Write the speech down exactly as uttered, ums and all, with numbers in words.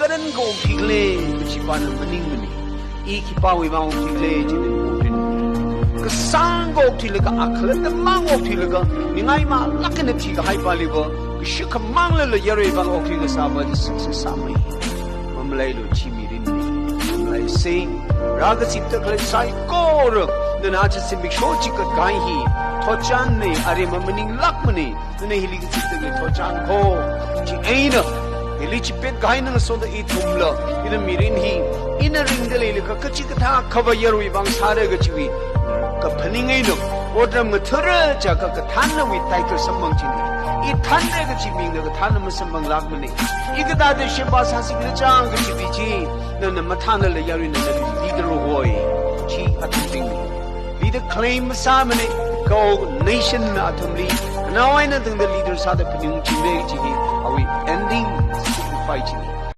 Karan ka okthui khala kachi pana maningmana. I khipāwui vang okthui khala china important. Kasāngka okthuilaga, akhalatta mang okthuilaga, ningaimalaga na thikahai paliva, kashikha manglala yarui vang okthui kasāva chi success sāmei. Mamalailu, chi mirinna. Mamalai sing, rākazipda khalei saikora, nana aja zimiksho chi kakai hi, thotchanna, aremma maninglākmana. Nana hili kazipda khalei thotchan ko. Chieina, hili chipet kahai ngasoda ithumla, ina mirin hi, ina ringda leilakha kachikathā akhava yarui vang sāra kachiwui kaphaning eina, otram ngathara jiakha kathānnawui title samphang china. I thānna kachi mingna kathānna masamphanglākmana. I kathāda sheba sāsi khala chang kachi pi chi, nana mathānala yaruina nali leader hoi. Chi athumbingna. Leader claim masāmana, ka nation na athumli, nao eina tangda leader sāda phaning chimei chi hi, awui ending sacrifice china.